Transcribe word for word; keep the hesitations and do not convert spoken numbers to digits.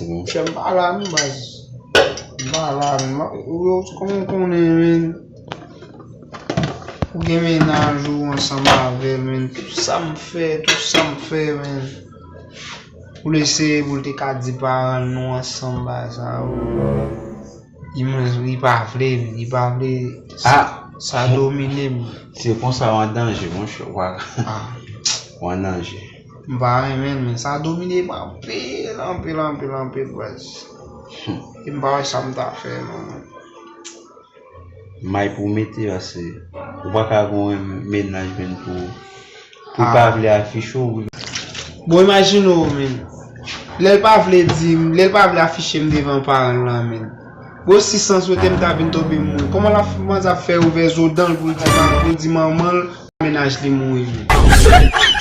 Monchè, m pa la non, baz. M pa la non. Ou yo, kòman w konnen, men? Ou gen mennaj ou ansanm avè l, men. Tout sa m fè, tout sa m fè, men. Pou l eseye, pou l te ka di paran l nou ansanm, baz, sa, ou. Li, li pa vle, men, li pa vle. Ah! Sa domine m. Se konsa w an danje, monchè. W a- Ah. W an danje. M pa renmen l, men sa domine m anpil, anpil, anpil, anpil, baz. Hmm. E m pa wè sa m ta fè, non, men. May pou mete, paske ou pa ka gon mennaj, men, pou, pou pa vle afiche w. Bon, imajine w, men. Lè l pa vle di m, lè l pa vle afiche m devan paran l la, men. Bon, si san swete m ta vin tonbe moun, kòman l ap, kòman sa ap fè ouvè zo dan l pou l di, pou l di manman l, mennaj li mouri, men?